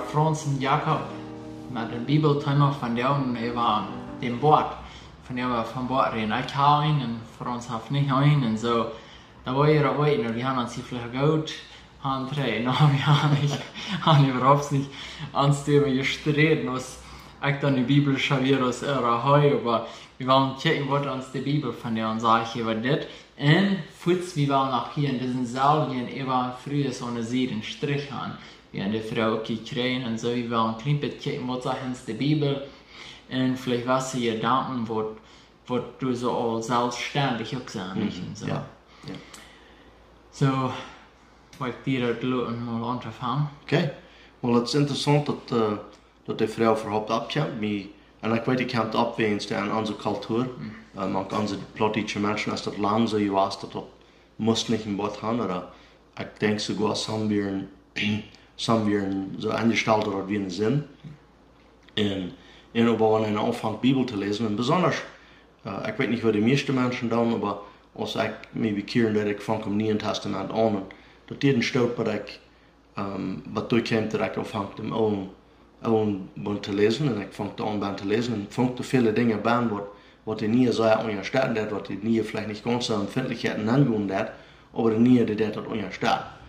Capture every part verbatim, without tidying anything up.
Franz un Jakob met een Bibelthema von dän äwa dän Boat. Von dän äwa von Boat räden. Ekj hab eenen un Franz haft nich eenen un soo. Dan woa jie daut weeten, wie haben ons hia veleicht goot auntreden. No, wie haben nich, haben äwahaupt nich ons doaräwa jesträden, aus ekj dan de Bibel schauwier aus äare Hei, oba wie wellen kjikjen, waut ons de Bibel von dän sajcht äwa dit. Un fuaz, wie wellen uk hia en disen selwjen äwa Frues onen Sied een Strich gonen. Wie haben de Froag uk jekjräajen un soo, wie wellen een kjlien bät kjikjen, waut sajcht ons de Bibel. Un veleicht waut see Jedanken, waut, waut doa soo aul selfststendich uk sent, nich? Mhm, un soo. Jo, jo. Soo, woa ekj die daut loten mol auntofangen. Okay. Well, daut es interessaunt daut, äh, daut de Froag äwahaupt oppkjemt. Mie, un ekj weet, ekj kjeem opp wäajen de, en onse Kultua, mhm, äh, mank onse plautdietsche Menschen, es daut lang soo jewast, daut daut must nich een Boat haben, ooda ekj denkj soogoa, some wieren, some wieren soo enjestalt, daut daut wia een Sind. Un, un oba wan eena aunfangt Bibel to läsen, un besonda, äh, ekj weet nich, waut de mieeschte Menschen doonen, oba aus ekj mie bekjieren deed, ekj funk em Nieen Tastament aun, un daut deed een Stoot, waut ekj, ähm, waut doa kjeem, daut ekj aunfunk em Oolen, Oolen Bunt to läsen, un ekj funk doa aun bennen to läsen, un funk doa väle Dinja bennen, waut, waut de Niee sea unjastetten deed, waut de Niee veleicht nich gaunz soo empfindlich haud un aungonen deed, oba de Niee, dee deed daut unjastetten.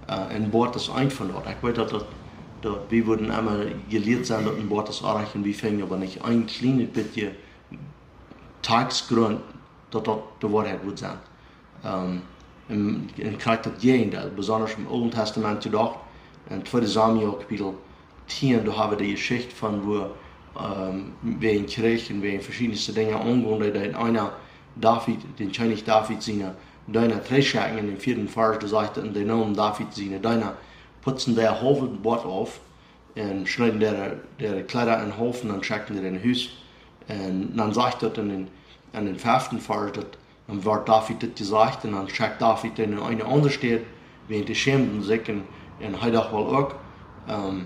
Äh, un Boat es eent von daut. Ekj weet daut, daut, daut wie wudden emma jelieet sennen, daut een Boat es oajch, un wie finjen oba nich een kjlienet bät Takjsgrunt, daut daut de Woarheit wudd sennen. Ähm, un, un krakjt daut Jäajendeel, besonda em Oolen Tastament jedocht, en tweede Samuel Kapitel tieen, doa hab wie de Jeschicht von, woo, ähm, wäajen Kjrich un wäajen veschiedne Dinja aungonen, dee, dee eena David, dän Kjennich David siene Deena trigjschekjen, en dän vieeden Varsch, doa sajcht et, un dee neemen David siene Deena, putzten dee een haulwet Boat auf, un schneeden äare, äare Kjleeda en haulf un dan schekjten dee dän no Hus. Un dan sajcht daut en dän, en dän feften Varsch, daut, dan woat David dit jesajcht, un dan schekjt David dän no eene aundre Städ, wäajen dee schämden sikj, un, un hee docht woll uk, ähm,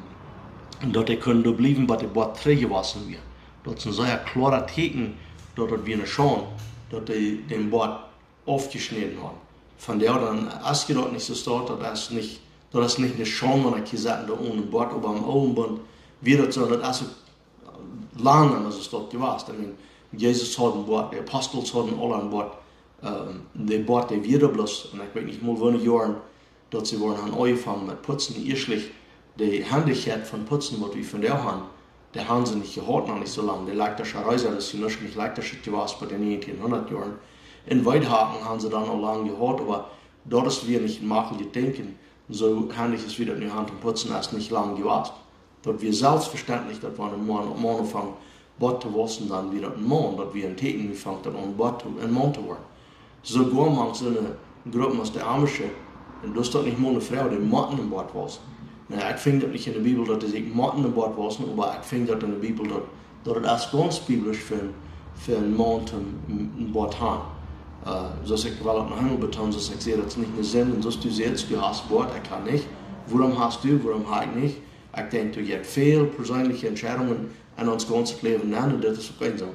daut dee kunnen doa bliewen, bat daut Boat trigjjewossen wia. Daut es een sea kloaret Teakjen, daut daut wia ne Schaund, daut dee dän Boat aufjeschnäden hauden. Von doa aun es je daut nich soo stoakj, daut es nich, daut es nich ne Schaund, wan ekj hia sett un doa onen Boat, oba em Oolen Bunt wia daut soo, daut es uk lang aun soo stoakj jewast. I mean, Jesus haud een Boat, de Apostel hauden aule een Boat, ähm, de Boat, dee wia doa bloos, un ekj weet nich mol, woo ne Joaren, daut see woaren aunjefongen met putzen. Ieeschtlich de Hendichkjeit von putzen, waut wie vondoag haben, dee haben see nich jehaut, noch nich soo lang. De elektrische Rieesel, daut es je nuscht nich elektrisch jewast bie de näajentieen hundat Joaren. Un Weedhaken haben see dan aul lang jehaut, oba daut es wia nich een makjlich Dinkj. Soo hendich aus wie daut nu haben toom putzen, es nich lang jewast. Daut wia selfstvestentlich, daut wan een Maun, Maun aunfunk Boat to waussen, dan wia daut een Maun, daut wia een Teakjen, wie funk daut aun Boat to, een Maun to woaren. Soogoa mank soone Gruppen aus de Amische, un daut es daut nich mol ne Froag, dee motten een Boat waussen. Na, ekj finj daut nich en de Bibel, daut dee sikj motten een Boat waussen, oba ekj finj daut en de Bibel, daut, daut et es gaunz biblisch fa, fa een Maun toom een Boat haben. Äh, soo aus ekj well daut noch eemol betonen, soo aus ekj säd, daut es nich ne Sind, un soo aus du sajchst, du hast Boat, ekj hab nich. Wuarom hast du, wuarom hab ekj nich? Ekj denkj, doa jeft väl perseenliche Entscheidungen en ons gaunzet Läwen aun, un daut es uk een soo.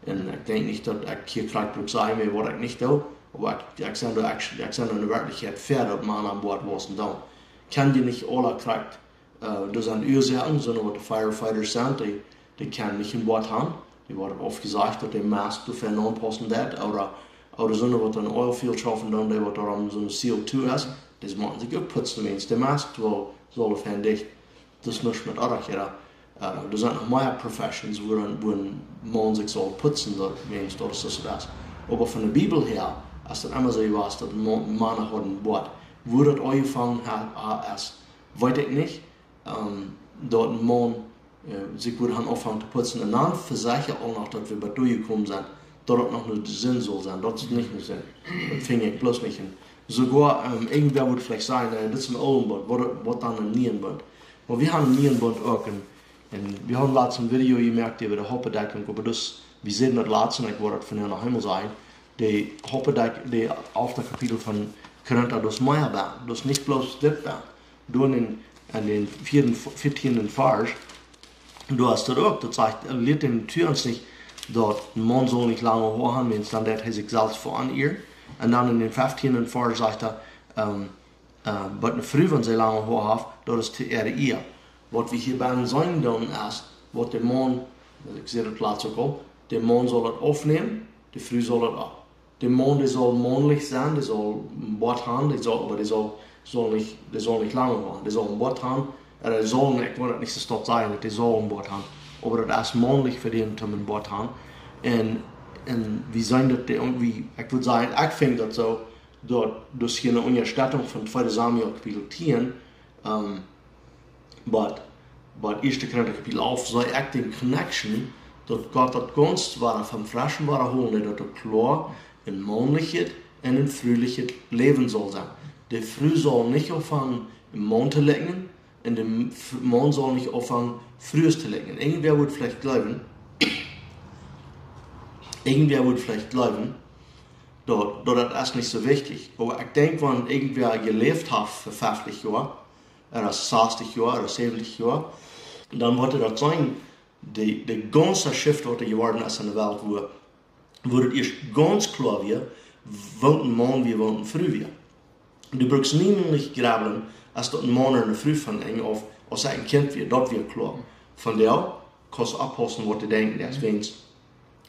Un ekj denkj nich, daut ekj hia krakjt wudd sajen, waut ekj nich doo, oba ekj, ekj sie doa, ekj, ekj sie doa en de Werkjlichkjeit fa, daut Mana aun Boat waussen doonen. Kjenn jie nich aule krakjt, äh, doa sent Uasoaken, soo aus de Firefighters sent, dee, dee kjennen nich een Boat haben. Dee woaren aufjesajcht, daut de Mast doafäa aunpaussen deit, ooda, ooda soone, waut en Oilfield schaufen doonen, dee waut doa aun soone C O two es, dee motten sikj uk putzen, wiels de Mast woll, saul doafäa dicht. Daut es nuscht met oajch, jo. Äh, doa sent noch mea Professions, wua, wua een Maun sikj saul putzen, daut, wiels daut es, daut es daut. Oba von de Bibel häa, es daut emma soo jewast, daut Mo-, Mana hauden Boat. Wua daut aunjefongen haud, ha-, es, weet ekj nich. Ähm, daut een Maun, äh, sikj wudd haben aunfangen to putzen. Un dan vesechat uk noch, daut wie bat doa jekomen sent, daut daut noch ne Sind saul sennen. Daut es nich ne Sind. Daut finj ekj bloos nich en. Soogoa, ähm, irjentwäa wudd veleicht sajen, äh, daut es em Oolen Bunt, waut, waut dan em Nieen Bunt? Oba wie haben em Nieen Bunt uk, un, un wie haben latst een Video jemoakt äwa de Hauptbedakjunk, oba daut, wie säden daut latst, un ekj woa daut vondoag noch eemol sajen, de Hauptbedakjunk, de alfte Kapitel von Korinta, daut es mea bennen, daut es nich bloos dit bennen. Doa en, en dän vieeden, vieetieenden Varsch, doa es daut uk, daut sajcht, äh, lieet dän Tua ons nich, daut een Maun saul nich lange Hoa haben, wiels dan deit hee sikj selfst veehren. Un dan en dän fefteenden Varsch sajcht hee, ähm, äh, waut ne Fru, wan see lange Hoa haft, daut es to äare Ea. Waut wie hia bennen seenen doonen es, waut de Maun, ekj säd daut latst uk aul, de Maun saul daut oppnämen, de Fru saul daut uk. De Maun, dee saul maunlich sennen, dee saul een Boat haben, dee saul, oba dee saul, saul nich, dee saul nich lang haben. Dee saul een Boat haben, ea, dee saul, ekj well daut nich soo stolt sajen, daut dee saul een Boat haben. Oba daut es maunlich fa dän, om een Boat haben. Un, un wie seenen daut dee irjentwoo, ekj wudd sajen, ekj finj daut soo, daut, daut hia eene Unjastettunk von tweede Samuel Kapitel tieen, ehm, waut, waut ieeschte Korinta Kapitel alf, see ekj dän connection, daut Gott daut gaunz wada vom freschen wada holen, daut daut kloa een maunlichet un een frulichet Läwen saul sennen. De Fru saul nich aunfangen Maun to liekjen, un de F-, Maun saul nich aunfangen Frues to liekjen. Irjentwäa wudd veleicht jleewen, irjentwäa wudd veleicht jleewen, daut, daut, daut es nich soo wichtich. Oba ekj denkj, wan irjentwäa jeläft haft fa feftich Joa, ea sastich Joa, ea säwentich Joa, dan woat daut sennen, de, de gaunze Shift waut doa jeworden es aun de Welt, wua, wua daut ieescht gaunz kloa wia, waut een Maun wia, waut eene Fru wia. Du brukst niemols nich jrebblen, aus daut een Maun ooda eene Fru von een, ooda aus ekj een Kjint wia, daut wia kloa. Vondoag kaust du oppaussen, waut du denkjst, daut es,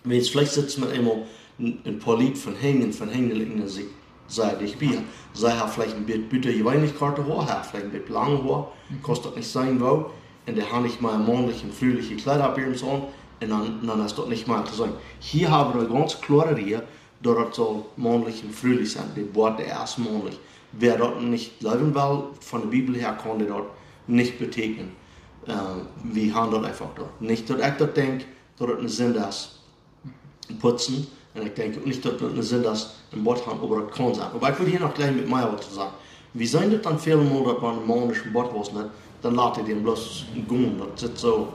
wan, wan veleicht sitst du met eemol een, een poa Lied von hinjen, von hinjen liekjen sikj, see dicht bie. See haft veleicht een bät butajeweenlich korte Hoa, haft veleicht een bät lange Hoa, kaust daut nich seenen, woo. Un dee haben nich mea maunlich un frulich Kjleeda opp äarem aun, un dan, dan es daut nich mea to seenen. Hia hab wie eene gaunz kloare Rieej, daut daut saul maunlich un frulich sennen. De Boat, dee es maunlich. Wäa daut nich jleewen well, von de Bibel häa kaun dee daut nich betäkjnen. Ea, wie haben daut eefach doa. Nich daut ekj daut denkj, daut daut eene Sind es, putzen. Un ekj denkj uk nich, daut daut eene Sind es, een Boat haben, oba daut kaun sennen. Oba ekj well hia noch jlikj met mea waut to sajen. Wie seenen daut dan väl mol, daut wan een Maun een Boat waussen deit, dan lat hee dän bloos gonen. Daut sitt soo,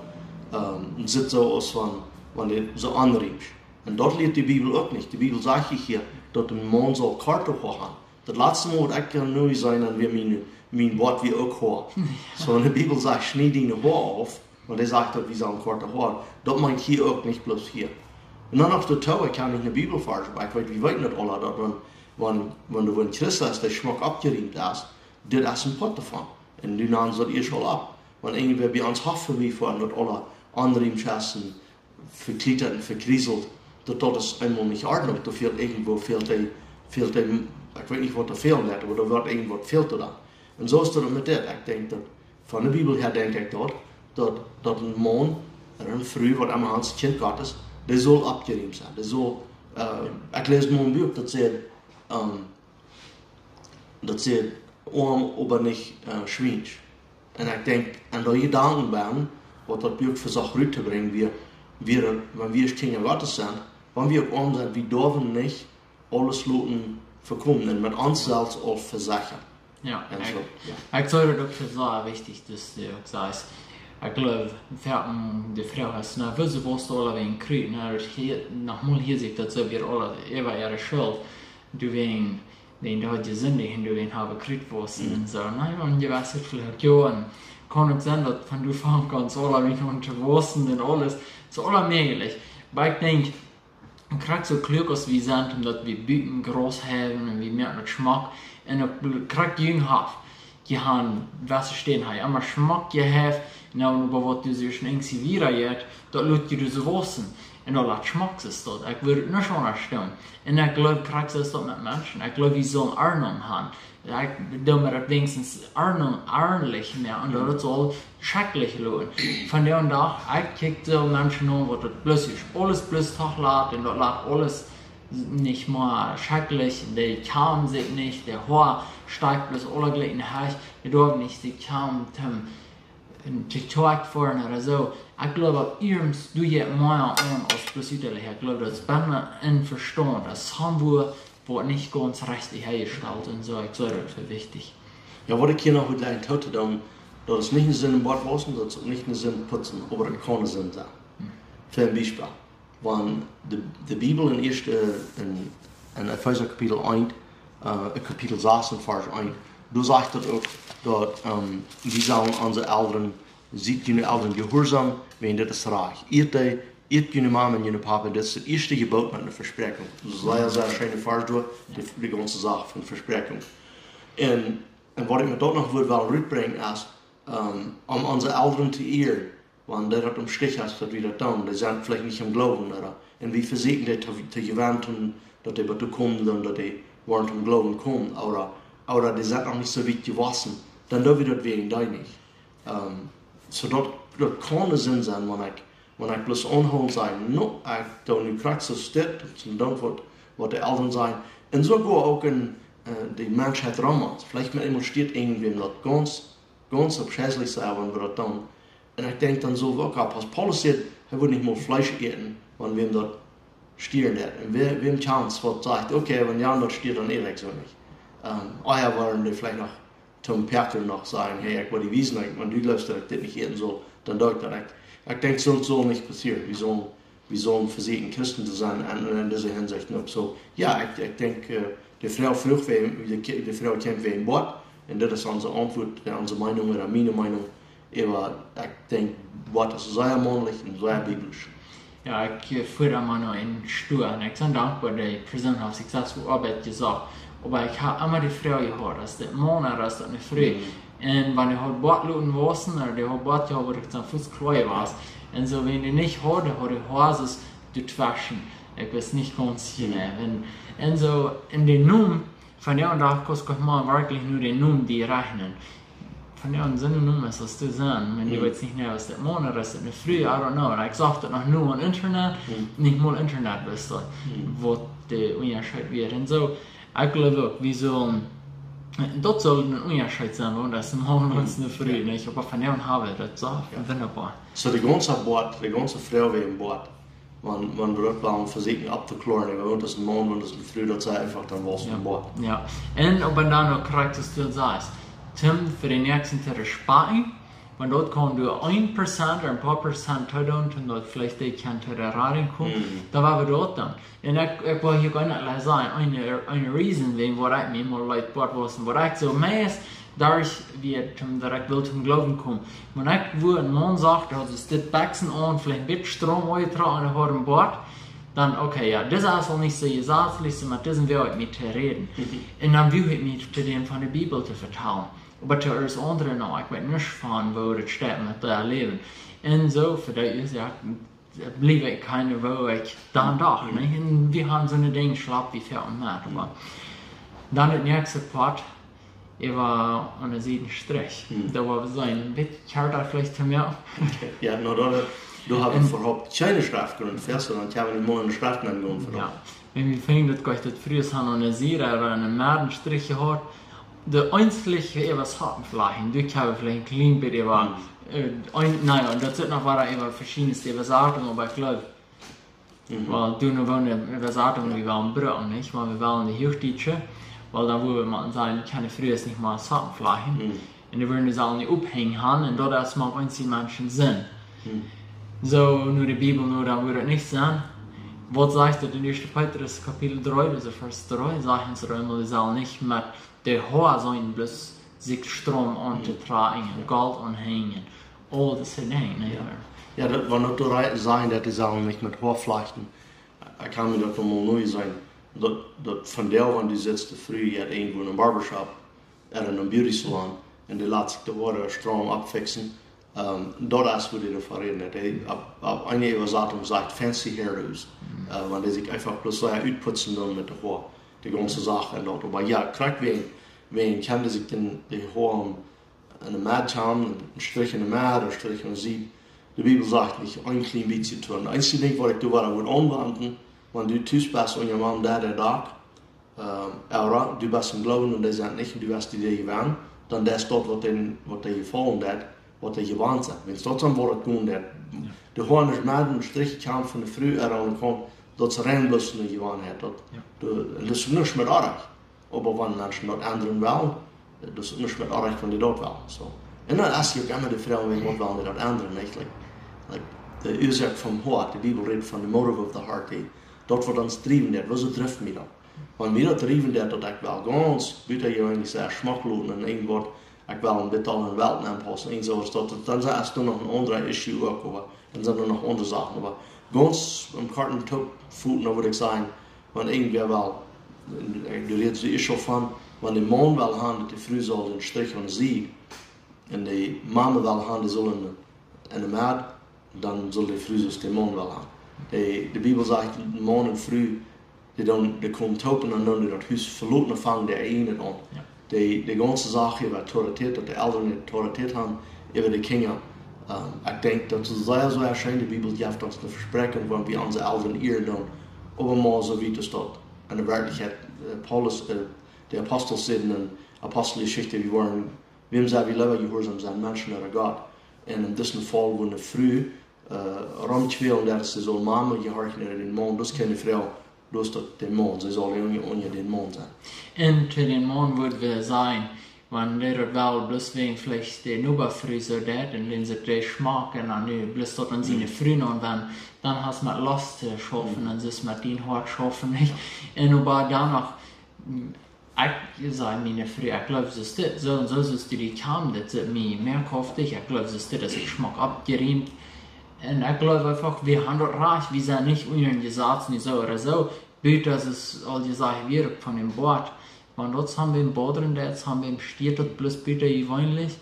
ehm, sitt soo aus wan, wan dee soo aunriemscht. Un daut lieet de Bibel uk nich. De Bibel sajcht hia, daut een Maun saul korte Hoa haben. Daut latste Mol waut ekj daut nu säd, dan wia mien, mien Boat wia uk Hoa. Soo, wan de Bibel sajcht, schnied diene Hoa auf, wan dee sajcht, daut wie sellen korte Hoa haben, daut meent hia uk nich bloos hia. Un dan noch doatoo, ekj kaun nich een Bibelvarsch, oba ekj weet, wie weeten daut aula, daut wan, wan, wan doa een Christ es, dee schmock oppjeriemt es, dit es een Poat doavon. Un du nahmst daut ieescht aul opp. Wan irjentwäa bie ons Hoff verbie foat, daut aula aunriemscht es un vekjliet un vekjrieselt, daut, daut es eemol nich Ordnunk. Doa fält irjentwoo, fält dee, fält dee, ekj weet nich, waut doa fält, oba doa woat irjentwaut fält doa dan. Un soo es daut met dit. Ekj denkj daut, von de Bibel häa denkj ekj daut, daut, daut een Maun ooda eene Fru, waut emma es, Kjint Gottes, dee saul oppjeriemt sennen. Dee saul, ea, ekj läs mol een Buak, daut sajcht, ehm, daut sajcht, oam, oba nich, ea, schwiensch. Un ekj denkj, aun dee Jedanken bie, waut daut Buak vesocht rut to brinjen, wia, wia, wan wie Kjinja Gottes sent, wan wie uk oam sent, wie derwen nich aules loten vekomen un met ons selfst aul vesechren. Jo, un ekj, soo, jo. Ekj see daut uk fa sea wichtich, daut du uk sajchst. Ekj jleew, foaken de Froag es, na, woo waust du aula wäajen Kjriet, na, daut hia, noch mol hia sajcht daut soo, wie aula äwa äare Schult, du wäajen dee haud jesindicht un doawäajen hab ekj Kjriet jewaussen un soo. Na jo, un jewess veleicht, jo, un kaun uk sennen, daut wan du fangst aun, aula wie aun to waussen un aules, es aula mäajlich. Oba ekj denkj, krakjt soo kluak aus wie sent, om daut wie buten Graus haben un wie moaken daut schmock, un uk bl-, krakjt jung haft, dee haben, waut see steit, hee emma schmock jehäft, un dan oba waut du soo scheen enksi wieda jeit, daut lot jie soo waussen. Un daut lat schmock es daut. Ekj wudd nuscht aundasch doonen. Un ekj jleew, krakjt soo es daut met Menschen. Ekj jleew, wie sellen Ordnunk haben. Ekj doo mie daut weens Ordnunk, ordentlich moaken, un daut saul schekjlich loten. Vondoag, ekj kjikj soo Menschen aun, waut daut bloos es, aules bloos toolatst, un daut lat aules nich mea schekjlich, dee kjamen sikj nich, de Hoa stakjt bloos aula jlikj en Hecht, dee derwen nich sikj kjamen, tom, en TikTok foaren ooda soo. Ekj jleew, daut irjent, du jeist mea aun aus bloos uterlich. Ekj jleew, daut es bennen em Vestaunt, daut es somehow, woat nich gaunz rajcht häajestalt un soo. Ekj see daut fa wichtich. Jo, waut ekj hia noch wudd jleichen too to doonen, daut es nich een Sind een Boat waussen, daut es uk nich een Sind putzen, oba daut kaun een Sind sennen. Hm. Fa een Biespel. Wan de, de Bibel en ieeschte, en, en Efeesa Kapitel eent, ea, Kapitel sas un Varsch eent, doa sajcht daut uk, daut, ehm, wie sellen onse Elren, siet june Elren jehuarsom, wiels dit es rajcht. Ieet dee, ieet june Mame un june Pape, dit es daut ieeschte Jeboot met eene Vespräakjunk. Sea, sea scheene Varsch doa, dee, dee gaunze Sach von Vespräakjunk. Un, un waut ekj met daut noch wudd wellen rutbrinjen es, um, om onse Elren to ieren. Wan dee daut em Stich es, daut wie daut doonen, dee sent veleicht nich em Gloowen, ooda? Un wie vesieekjen dee to, to jewennen, daut dee waut to komen doonen, daut dee woaren em Gloowen komen, ooda, ooda dee sent noch nich soo wiet jewossen, dan doo wie daut wäajen dee nich. Um, soo daut, daut kaun de Senn sennen, wan ekj, wan ekj bloos aunhoolent saj, no, ekj doo nu krakjt soo dit, un dan waut, waut de Elren sajen. Un soo goot uk en, äh, de Menschheit rom ons. Veleicht met eemol stieet irjentwäm daut gaunz, gaunz aufscheislich soo, wan wie daut doonen. Un ekj denkj dan soo uk aun, aus Paulus sajcht, hee wudd nich mol Fleesch äten, wan wäm daut stieren deed. Un wäa, wäm kjant waut sajcht, okay, wan Jan daut stieet, dan äte ekj soo nich. Ähm, oh jo, wieren dee veleicht noch toom Päakjren noch sajen, hey, ekj well die wiesen, wan du jleefst daut ekj dit nich äten saul, dan doo ekj daut. Ekj, ekj denkj, soo saul nich passieren. Wie sellen, wie sellen vesieekjen Christen to sennen un, un en dise Hinsicht uk. Soo, jo, ekj, ekj denkj, äh, de Froag, Froag wäajen, de Ki-, de Froag kjemt wäajen waut. Un dit es onse Auntwuat, äh, onse Meenunk ooda miene Meenunk. Oba ekj denkj, waut es sea mannlich un sea biblisch. Jo, ekj, äh, fua mau no en Stua un ekj sie dankboa, dee Persoon haft successful Oabeit jesocht. Oba ekj hab emma de Froag jehaut, es dit Maun ooda es dit eene Fru? Mhm. Un wan dee haud Boat loten wausen, ooda dee haud Boat jehaut, wua ekj dan fuaz kloa wia. Un soo, wan dee nich haud, haud dee Hoases doatweschen. Ekj wist nich gaunz, mhm, jeneiw. Un, un soo, en dän Nomen, vondoag dän Dach kaust du mau werkjlich no dän Nomen die rechnen. Vondoag soone Nomes aus du sennen, wan du, mhm, weetst nich, nä, es dit Maun ooda es dit eene Fru, I don't know. Un ekj sach daut noch no aum Internet, mhm, nich mol Internet wist daut, mhm, waut de Unjascheet wia. Un soo, ekj jleew uk, wie sellen, daut saul een Unjascheet sennen, wan daut es een Maun, mhm, wan daut es eene Fru, jo, nich? Oba vondoag hab wie daut soo, jo, wundaboa. Soo de gaunze Boat, de gaunze Froag wäajen Boat. Wan, wan wie daut wellen vesieekjen opptokloaren, wan daut es een Maun, wan daut es eene Fru, daut see eefach dan wausen, jo, Boat. Jo. Un oba dan uk krakjt aus du sajchst, Tim, fa dän Näakjsten to respakjten, wan daut kaun doa een Prozent ooda een poa Prozent to doonen, daut veleicht dee kjennen to de Radunk komen, mhm, dan woa wie daut doonen. Un ekj, ekj well hia goanich sajen, eene, eene reason, wäajen waut ekj mie mol leet Boat wausen, waut ekj soo meist, doaderch wia ekj toom, daut ekj wull toom Gloowen komen. Wan ekj wua een Maun sach, daut es dit Bekjsen aun, veleicht een bät Stroom aunjetrocken un haud een Boat, dan, okay, jo, disa es aul nich soo jesazlich, soo met disen well ekj nich räden. Mhm. Un dan well ekj nich to dän von de Bibel to vetalen. Oba to aules aundre, no, ekj weet nuscht von, woo daut steit met daut Läwen. Un soo, fa dee es, jo, bliew ekj kjeena, woo ekj dan docht, mhm, nich? Un wie haben soone Dinja schlap, wie väl met, oba dan daut näakjste Poat, äwa aun de Sied Strich. Mhm. Doa woa wie sennen, een bät kjarta veleicht to moaken. Okay. Jo, no, doa, doa hab ekj un äwahaupt kjeene Schreftgrunt fa, soo dan kjenn wie nich mol eene Schreft nengonen fa, jo, daut. Wan wie finjen daut Gott daut Frues han aun de Sied ooda aun de Medden Strich jehaut, de eensje äwa Sachen veleicht, du kaust veleicht een kjlien bät äwa, mhm, äh, een, na jo, daut sent noch wada äwa veschiedne Äwasatungen, oba ekj jleew, mhm, well, du, nu woaren de Äwasatungen, jo, wie wellen brucken, nich? Wan wie wellen de Huachdietsche, well, dan wudd wie mau sajen, kjeene Frues nich mea Sachen veleicht. Mhm. Un dee wudden dee Sachen nich opphenjen haben, un daut es mau eensje Menschen sent. Mhm. Soo, no de Bibel, no, dan wudd daut nich sennen. Waut sajcht daut en Ieeschte Petrus Kapitel dree, aulsoo Varsch dree, sajcht ons daut eemol, dee sellen nich met de Hoa sent bloos sikj Stroom auntotrakjen, jo, Golt aunhenjen, aul dise Dinja, nä? Jo. Jo, daut, wan daut doa rei-, sajen, daut dee sellen nich met Hoa flajchten. Ekj kaun mie daut noch mol nich sajen. Daut, daut vondoag, wan du sitst, de Fru jeit irjentwua en een Barbershop, ooda en een Beauty Salon, un dee lat sikj de Hoa Stroom oppfikjen, ähm, daut es, wua dee doavon räden. Dee, opp, opp eene Äwasatunk sajcht fancy hairdos. Mhm. Äh, wan dee sikj eefach bloos soo utputzen doonen met de Hoa. De gaunze Sach un daut. Oba jo, krakjt wäajen, wäajen kjennen dee sikj dan de Hoa aun de Med haben, een Strich en de Med, een Strich aun de Sied. De Bibel sajcht nich, een kjlien bät to doonen. Eensje Dinkj, waut ekj doa wada wudd aunwenjen, wan du tus best un je Maun deit daut uk, äh, ooda du best em Gloowen un dee sent nich, un du west die dee jewennen, dan es daut, waut dee, waut dee jefaulen deit, waut dee jewant sent. Wan daut dan woat, daut doonen deit. Jo. De Hoa nich met een Strich kjemt von de Fru, ooda aun de Kaunt, daut es rein bloos eene Jewanheit. Daut, jo, de, un daut es nuscht met oajch. Oba wan Menschen daut endren wellen, daut es nuscht met oajch, wan dee daut wellen. Soo. Un dan es uk emma de Froag, wäajen waut wellen dee daut endren, nich? Like, like, de Uasoak vom Hoat, de Bibel rät von the motive of the heart, dee, daut waut ons driewen deit, woo drift mie daut? Wan mie daut driewen deit, daut ekj well gaunz butajeweenlich sea schmock loten un irjent waut, ekj well een bät aun de Welt aunpaussen, irjent soo waut, daut, dan es doa noch een aundret Issue uk, oba dan sent doa noch aundre Sachen, oba gaunz em korten toopfoten, dan wudd ekj sajen, wan irjentwäa well, äh, doa rät see ieescht aul von, wan de Maun well haben, daut de Fru saul een Strich aun de Sied, un de Mama well han, dee sull enne, enne Medd, dan sull de Fru soo aus de Maun well han. De, de Bibel sajcht, Maun un Fru, dee dan, dee komen toop un dan doonen dee daut Hus veloten un fangen dee eejnet aun. Jo. De, de gaunze Sach äwa Autoritäet, daut de Elren Autoritäet han äwa de Kjinja. Ähm, ekj denkj, daut es sea, sea scheen, de Bibel jeft ons ne Vespräakjunk, wan wie onse Elren ieren doonen. Oba mau soo wiet es daut enne Werkjlichkjeit, äh, Paulus, äh, de Apostel säden enne Aposteljeschicht, wie woaren, wäm sell wie leewa jehuarsom sennen, Menschen ooda Gott? Un en disen Faul, wua ne Fru, äh, romkjwälen, daut see saul Mama jehorchen ooda dän Maun, daut es kjeene Fru, daut es daut de Maun, see saul unja, unja dän Maun sennen. Un to dän Maun wudd wie sajen, wan dee daut well, bloos wäajen veleicht de Nobafru soo deit, un wan see dee schmakjen, un nu bloos daut aun siene Fru aun, dan, dan hast met Lost to schaufen, un sest met dien Hoat schaufen, nich? Un oba dan noch, mm, ekj saj miene Fru, ekj gleew, soo es dit, soo un soo, soo es dit, ekj kaun dit, soo mie, mea kofft ekj, ekj gleew, soo es dit, daut ekj schmock oppjeriemt. Un ekj gleew eefach, wie haben daut Rajcht, wie sent nich unja een Jesaz, nich soo ooda soo. Buta es aul jesajcht, wie von dän Boat. Wan daut aun dän Boden, daut aun dän stieet, daut bloos buta jeweenlich,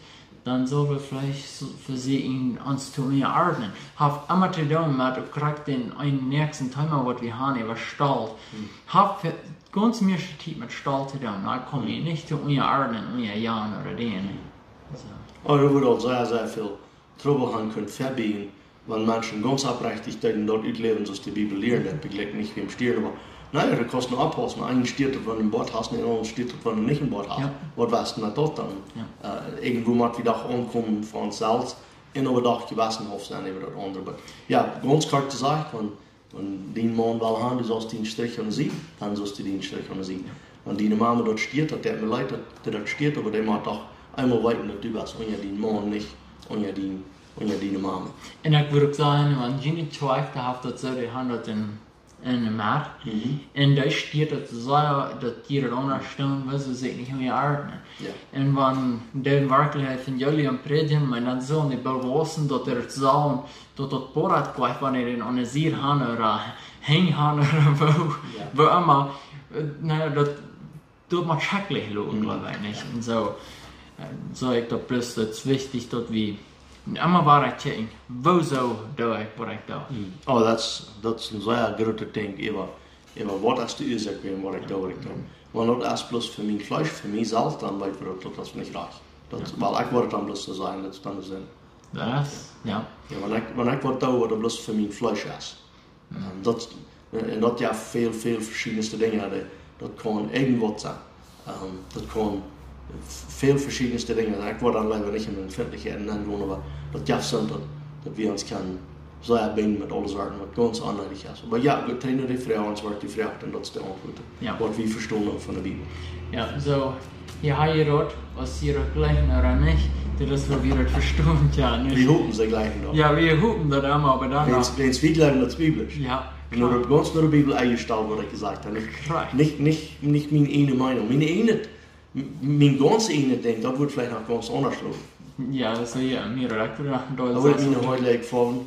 dan sull wie veleicht soo, fa see en ons to unjaordnen. Haft emma to doonen met, uk krakjt dän eenen näakjsten Thema, waut wie haben, äwa Stolt. Hm. Haft ve-, gaunz mieeschte Tiet met Stolt to doonen. Ekj kaun mie nich to unjaordnen, unja Jan ooda dän. Soo. Oh, doa woat aul sea, sea väl Trubbel haben kunt vebiejen, wan Menschen gaunz oprechtich deeden daut utläwen, soo aus de Bibel lieet, daut beglikjt nich wäm stieren, oba, na jo, daut kost een Oppaus, na, eenen stieet daut, wan een Boat hast, un eenen stieet daut, wan nich een Boat hast. Jo. Waut west du met daut dan? Jo. Äh, irjentwua mott wie doch aunkomen fa ons selfst, un oba doch jewessenhauft sennen äwa daut aundre. Oba jo, gaunz kort jesajcht, wan, wan dien Maun well han, du saust dän Strich aun siene, dan saust du dän Strich aun siene. Jo. Wan diene Mama daut stieet, daut deit mie leet, daut, daut, daut stieet, oba dee mott doch eemol weeten, daut du best unja dien Maun, nich unja dien, unja diene Mama. Un ekj wudd uk sajen, wan jie nich twiewelt haft, daut see dee han daut en, en de Medd. Mhm. Un doa stieet daut soo, daut jie daut aundasch doonen, wiels see sikj nich unjaordnen. Jo. Un wan dee werkjlich Evangelium prädjen, oba dan sellen dee bewaussen, daut dee daut sellen, daut daut Borat jlikj, wan dee dän aun de Sied han ooda Henj han ooda woo, jo, woo emma. Äh, na jo, daut, daut mott schrakjlich loten, mhm, gleew ekj, nich? Jo. Un soo, äh, soo ekj daut bloos, daut es wichtich, daut wie emma wada kjikjen, wuarom doo ekj waut ekj doo. Mhm. Oh, daut es, daut es een sea grootet Dinkj, äwa, äwa waut es de Uasoak, wäajen waut ekj doo, waut ekj doo. Wan daut es bloos fa mien Fleesch, fa mie selfst, dan weet ekj daut, daut es nich rajcht. Daut, jo, wiels ekj wudd dan bloos soo sajen, daut es dan de Sind. Daut es, jo. Jo, wan ekj, wan ekj waut doo, waut bloos fa mien Fleesch es. Mhm. Ähm, daut, un daut jeft väl, väl veschiedne Dinja, daut, daut kaun irjentwaut sennen. Ähm, daut kaun väl veschiedne Dinja sennen. Ekj wudd dan leewa nich en Empfindlichkjeiten nengonen, oba daut jeft soo, daut, daut wie ons kjennen soo binjen met aule Sachen, waut gaunz onnedich es. Oba jo, wie kjrieen dee Froag, ons woat jefroacht, un daut es de Auntwuat. Jo. Waut wie vestonen von de Bibel. Jo, soo, jo, jie hieet daut, aus jie daut jlikjen ooda nich, daut es, woo wie daut vestonen, jo, nich? Wie hopen, see jlikjen daut. Jo, wie hopen daut emma, oba dan noch. Wiels, wiels wie jleewen, daut es biblisch. Jo, un daut klar. Gaunz no de Bibel enjestalt, waut ekj jesajcht hab. Nich, klar, nich, nich, nich mien eejne Meinunk. Mien eejne, m-, mien gaunz eejne Dinkj, daut wudd veleicht noch gaunz aundasch lopen. Jo, daut es jo, jo, mea, daut ekj wudd noch een Deel. Daut wudd mie noch waut leeja faulen.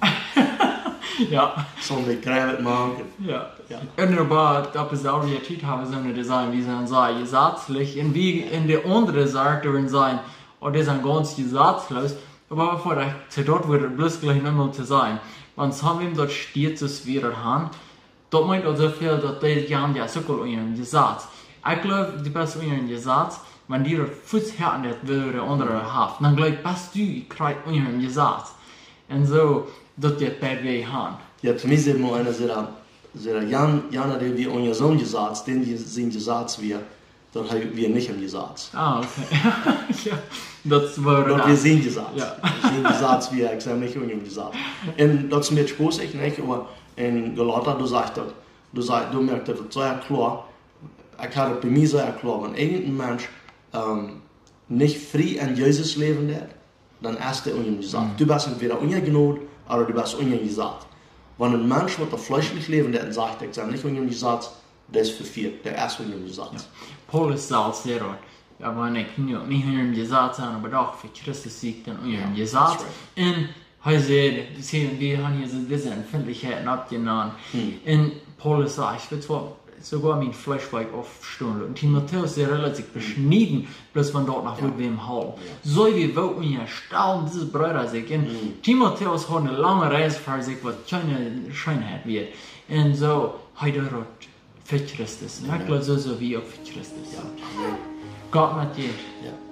Jo. Soo met Kjreit moaken. Jo. Jo. Un oba, opp deeselwje Tiet haben wie soo een Design, wie sent sea jesazlich. Un wie en de aundre Sied wudden sajen, oh, dee sent gaunz jesazlos. Oba bevor ekj to daut wudd bloos jlikj noch mol to sajen. Wan soo wäm daut stieet, soo aus wie daut han, daut meent aul soo väl, daut dee, jo, jo, es uk aul unja een Jesaz. Ekj gleew, du best unja een Jesaz, wan die daut fuaz hia aun daut woo de aundre haft. Dan jlikj, best du krakjt unja een Jesaz. Un soo, daut jeit beid Wäaj han. Jo, to mie säd mol eena, säd hee, säd hee, Jan, Jan, dee wia unja soon Jesaz, dän, dee sien Jesaz wia, daut hee wia nich em Jesaz. Ah, okay. Jo, daut wia, daut wia sien Jesaz. Jo. Sien Jesaz wia, ekj sie nich unja een Jesaz. Un daut es mie spoasich, nich? Oba en Galata, doa sajcht daut, doa sajcht, doa moakt daut sea kloa, ekj hab daut bie mie sea kloa, wan irjent een Mensch, ähm, nich frie en Jesus läwen deit, dan es dee unja een Jesaz. Mhm. Du best entwäda unja Jnod, ooda du best unja een Jesaz. Wan een Mensch, waut doa fleeschlich läwen deit un sajcht, ekj sie nich unja een Jesaz, dee es vefieet, dee es unja een Jesaz. Jo. Paulus säd selfst, jo, wan ekj nu nich unja een Jesaz sie, oba doch fa Christus sie ekj dan unja een Jesaz. Jo, that's right. Un hee säd, see, wie haben hia soo dise Empfindlichkjeiten oppjenomen. Hm. Un Paulus säd, ekj weet waut, Soogoa mien Fleesch woa ekj aufstonen loten. Timotäus, dee rullt sikj beschnieden, bloos wan daut noch wudd wäm hoolen. Soo wie woo unjastalen dise Breeda sikj. Un Timotäus haud eene lange Reis ver sikj, waut kjeene Scheenheit wia. Un soo, hee deed daut fa Christus. Un ekj jleew, soo, soo wie uk fa Christus. Gott met junt.